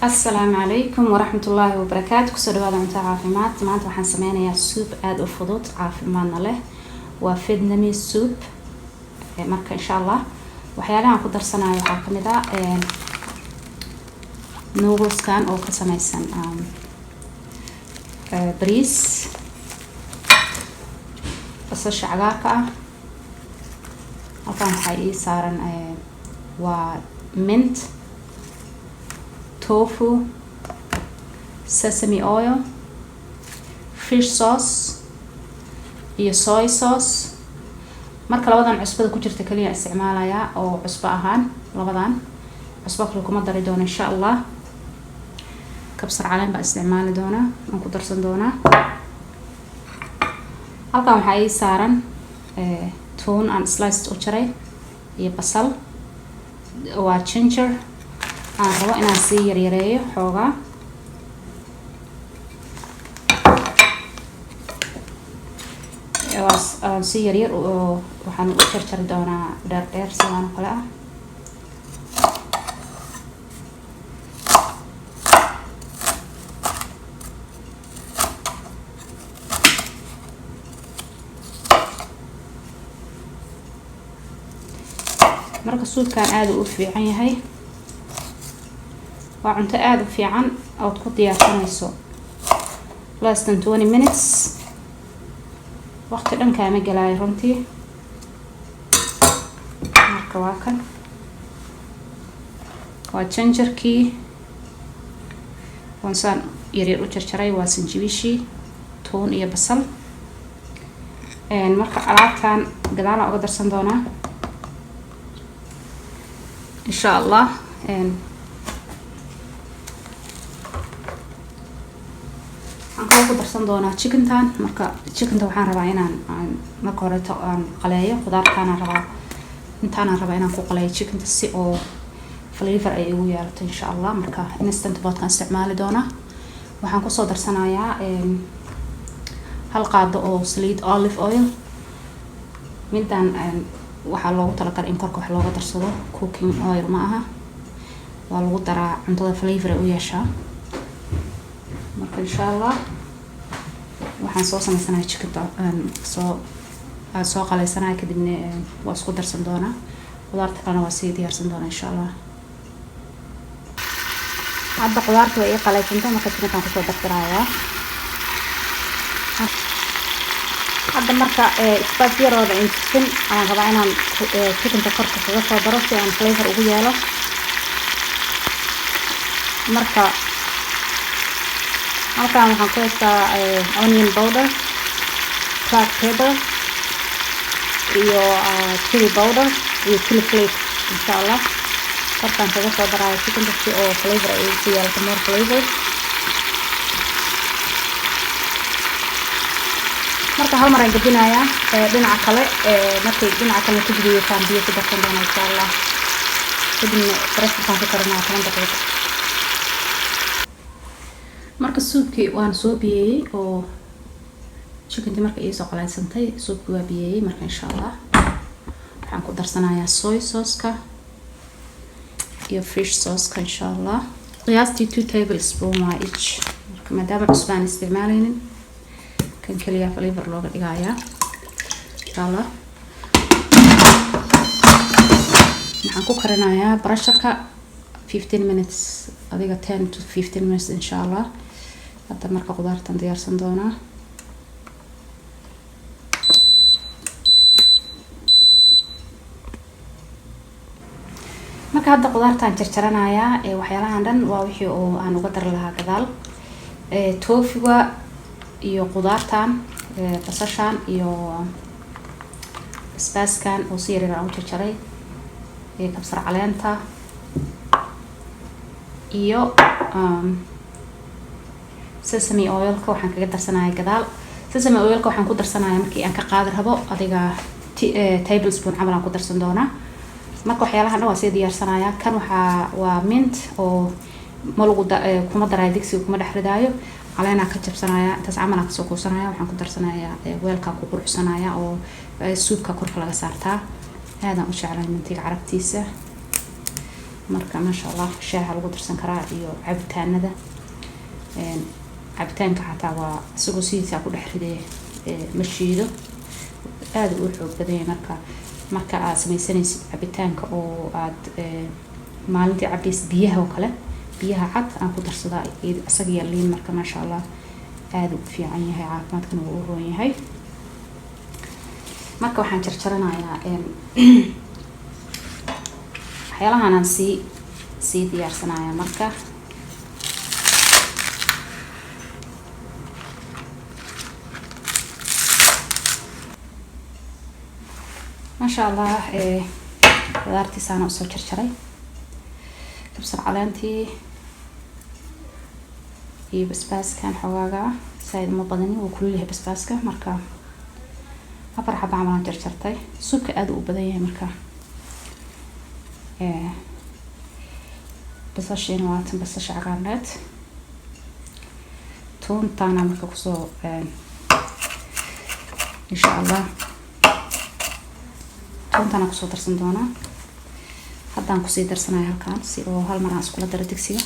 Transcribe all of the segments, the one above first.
Asalaamu calaykum waraxmatullaahi wabarakaatu. Kusoo dhawaada Cunto Caafimaad. Maanta waxaan sameynayaa soup aada u fudud, caafimaadna leh. Waa Vietnamese soup. Marka insha Allah waxyaalahan ku darsanayo waxaa kamid ah noodleskan oo ka sameysan bariis, basasha cagaarka ah. Halkan waxaa ii saaran waa mint, tofu, sesame oil, fish sauce iyo soy sauce. Marka labadan cusbada ku jirta kaliya isticmaalayaa oo cusbo ahaan, labadan cusbo kale kuma dari doono insha Allah. Kabsar caleen baa isticmaali doonaa, aan ku darsan doonaa. Halkan waxaa ii saaran toon aan sliced u jaray iyo basal, waa ginger aan rabo inaan sii yaryareeyo xoogaa. Aan si yaryar oo waxaan u jarjari doonaa dheer dheer, sidaan oo kale ah. Marka soupkan aada u fiican yahay, waa cunto aada u fiican ood ku diyaarsanayso less than 20 minutes. Waqti dhan kaama gelaayo runtii. Marka waa kan, waa gingerkii waan saan yaryar u jarjaray, waa sanjibiishii, tuun iyo basal. Marka alaabtan gadaalaan uga darsan doonaa insha Allah. Waxaan kaloo ku darsan doonaa chickentan. Marka chickenta waxaan rabaa inaan aan marka horeeto aan qaleeyo khudaartaanaan rabaa, intaanaan rabaa inaan ku qaleeyo chickenta si oo flavor ay igu yeelato insha Allah. Marka Instant Potkaan isticmaali doonaa. Waxaan kusoo darsanayaa hal qaado oo saliid olive oil. Midaan waxaa loogu talagalay in korka wax looga darsado, cooking oil ma aha. Waa lagu daraa cuntada, flavor ay u yeeshaa. Marka insha Allah waxaan soo sameysanaya chickenta, soo aan soo qaleysanaya, kadibna waa isku darsan doonaa. Khudaarta kalena waa sii diyaarsan doonaa insha Allah. Hadda khudaarta waa ii qaleysantay, marka chickentaan kusoo dardarayaa hadda. Marka spice yarooda intusin ayaan rabaa inaan chickenta korka kaga soo daro si aan flavor ugu yeelo. Marka halkan waxaan ku haystaa onion powder, black pepper iyo chili powder iyo chili flakes. Insha Allah korkaan kaga soo daraayo chickenta si oo flavor ay ugu yeelato, more flavor. Marka hal mar aan gedinayaa dhinaca kale. Markay dhinaca kale ku guduyeysaan, biyo ku darsan doona insha Allah, kadibna pressurkaan ku karinaya 10 daqiiqo. Marka soupkii waan soo biyeeyey oo chickentii marka iisoo qaleysantay, soupkii waa biyeeyey. Marka insha Allah waxaan ku darsanayaa soy sauceka iyo fish sauceka insha Allah. Qiyaastii 2 tablespoon waa each. Marka maadaama cusba aan isticmaaleynin, kan keliya flavor looga dhigayaa insha Allah. Waxaan ku karinayaa pressureka 15 minutes, adiga 10 to 15 minutes insha Allah. Hadda marka khudaartan diyaarsan doonaa. Marka hadda khudaartaan jarjaranayaa. Waxyaalahan dhan waa wixii oo aan uga dari lahaa gadaal: tofuga iyo khudaartan, basashan iyo basbaaskan oo si yaryar aan u jarjaray, kabsar caleenta iyo sesame oilka. Waxaan kaga darsanaya gadaal sesame oilka. Waxaan ku darsanaya markii aan ka qaadi rabo, adiga tablespoon camal aan ku darsan doonaa. Marka waxyaalahan dhan waa sii diyaarsanaya. Kan waxaa waa mint oo ma lagu kuma daraayo, digsiga kuma dhex ridaayo. Caleenaa ka jabsanaya, intaas camal aan kasoo kuusanaya. Waxaan ku darsanayaa weelkaa ku quruxsanaya oo soupka korka laga saartaa. Aadaan u jeclay mintiga carabtiisa. Marka maasha Allah, shaaha lagu darsan karaa iyo cabitaanada. Cabitaanka xataa waa isagoo sidiisa ku dhex ridee, ma shiido, aada u xoog badan yahay. Marka aad sameysanaysid cabitaanka oo aad maalintii cabaysid, biyaha oo kale, biyaha cad aan ku darsadaa isaga iyo liin. Marka maasha Allah, aada u fiican yahay, caafimaadkana wuu u roon yahay. Marka waxaan jarjaranayaa waxyaalahan aan sii diyaarsanaya. Marka maasha Allah, qudaartiisaana usoo jarjaray, kabsar caleentii iyo basbaaskan xogaaga ah, saaid uma badanin, wuu kulul yahay basbaaska. Marka afar xaba camalaan jarjartay. Soupka aada u badan yahay. Marka basashiina waa tan, basasha cagaarneed, tuuntaana marka kusoo, insha Allah, tuuntaana kusoo darsan doonaa. Haddaan kusii darsanaya halkaan si oo hal mar aan iskula daro digsiga.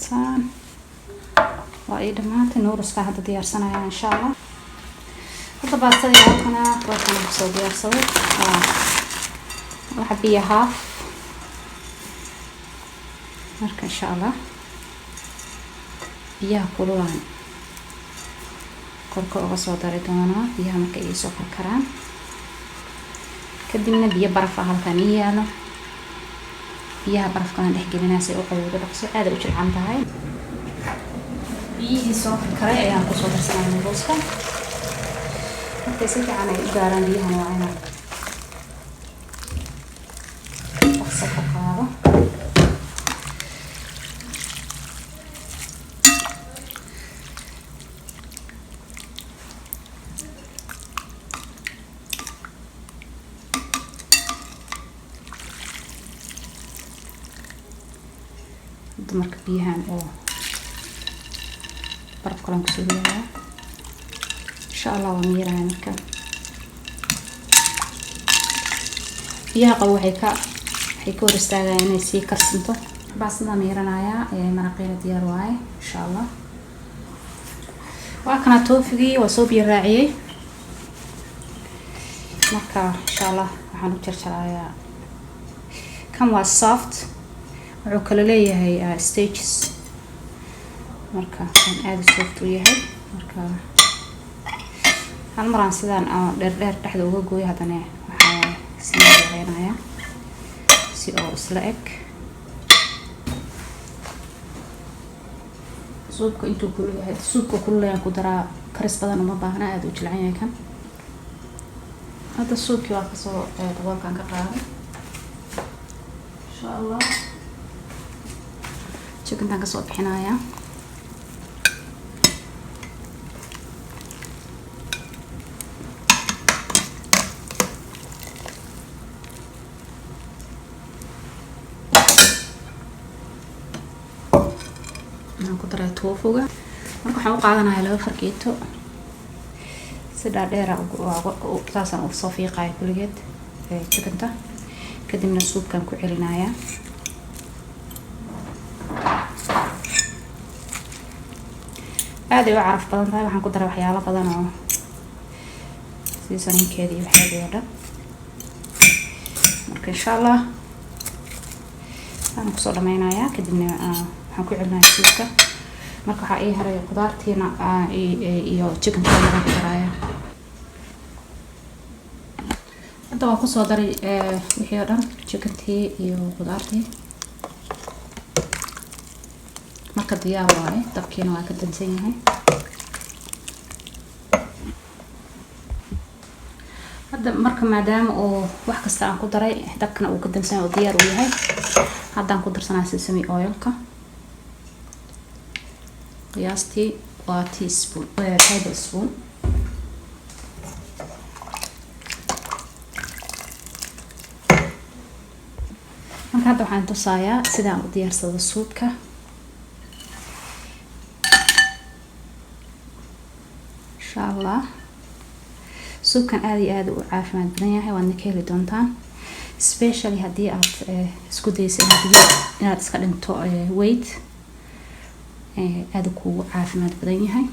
Saan waa ii dhamaatay noodleska, hadda diyaarsanaya insha Allah. Hadda baastadii halkana weelkana kusoo diyaarsaday, waa waxa biyo half. Marka insha Allah biyaha kululaan korka uga soo dari doonaa, biyaha marka iisoo karkaraan. Kadibna biyo baraf ah halkan ii yaalo, biyaha barafkaan dhex gelinaa si u qabowdo dhaqso. Aada u jilcan tahay. Biyihii soo karkaray ayaan kusoo darsanaya noodleska. Markay si fiican ay u gaaraan biyahan, waa inaan dhaqso ka qaado. Hadda marka biyahan oo baraf kalaan kusoo ridayaa, insha Allah waa miiraya. Marka biyaha qabo waxay ka hor istaagayaan inay sii karsanto. Baastada miiranayaa, maraqiina diyaar waaye insha Allah. Waa kana tofugii, waa soo biyo raaciyey. Marka insha Allah waxaan u jarjarayaa kan, waa soft, wuxuu kala leeyahay stages. Marka kan aada soft u yahay. Marka hal maraan sidaan dheer dheer dhexda uga gooyo, haddana waxaa sii yareynaya si oo isla eg. Soupka intuu kulul yahay, soupka kululayaan ku daraa, karis badan uma baahna, aada u jilcan yahay kan. Hadda soupkii waa kasoo daboolkan ka qaaday. Insha Allah chickentaan kasoo bixinayaa. Waxaan ku daray tofuga. Marka waxaan u qaadanayaa laba fargeeto, si dhaadheera saasaan usoo fiiqaya kulligeed chickenta, kadibna soupkaan ku celinayaa. Aaday u caraf badan tahay. Waxaan ku daray waxyaalo badan oo seasoningkeeda iyo waxyaabihii oo dhan. Marka insha Allah waan kusoo dhameynayaa, kadibna waxaan ku celinayaa soupka. Marka waxaa ii haray qudaartiina iyo chickenka ku daraya. Hadda waan kusoo daray wixii oo dhan, chickentii iyo qudaartii. Marka diyaar waaye, dabkiina waa ka dansan yahay. Hadda marka maadaama oo wax kasta aan ku daray, dabkana uu ka dansan yahay oo diyaar uu yahay, haddaan ku darsanaya sesame oilka. Qiyaastii waa teaspoon, table spoon. Marka hadda waxaan tusayaa sidaan u diyaarsado soupka. Insha Allah soupkan aada iyo aada u caafimaad badan yahay, waadna ka heli doontaan, especially haddii aad isku daysa inaad iska dhinto weight. Aada kugu caafimaad badan yahay.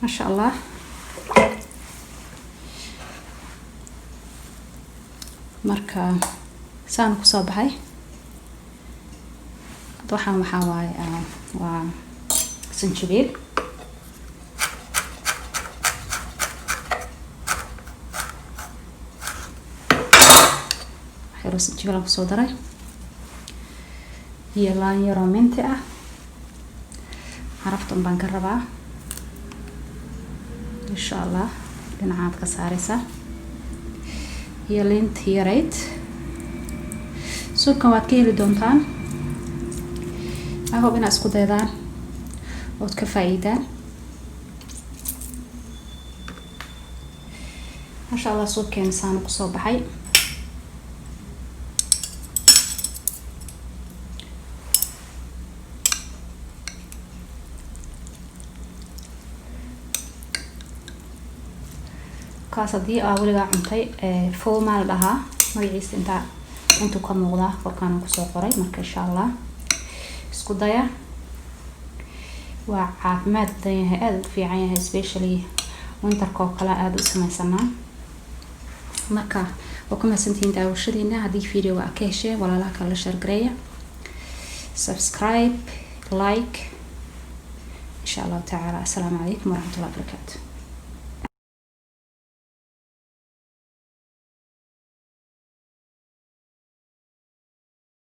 Maasha Allah. Marka saan kusoo baxay. Waxaan waxaa waaye waa sanjabiil. Waxyaroo sanjabiil aan kusoo daray iyo laan yaroo minti ah. Carafta un baan ka rabaa, insha Allah. Dhinacaad ka saareysaa iyo liinta yarayd. Soupkan waad ka heli doontaan. I hope inaad isku daydaan ood ka faa-iidaan. Maasha Allah, soupkeena saanu kusoo baxay. Kaas haddii aa weligaa cuntay, fuumaa la dhahaa magaciisa. Intaa intuu ka muuqdaa korkaan kusoo qoray. Marka insha Allah isku daya, waa caafimaad badan yahay, aada u fiican yahay, especially winterka oo kale aada u sameysanaa. Marka waa ku mahadsantihiin daawashadiina. Haddii videoga aa ka hesheen, walaalaha kale la share gareeya, subscribe, like, insha Allahu tacaala. Assalaamu calaykum waraxmatullahi wabarakaatu.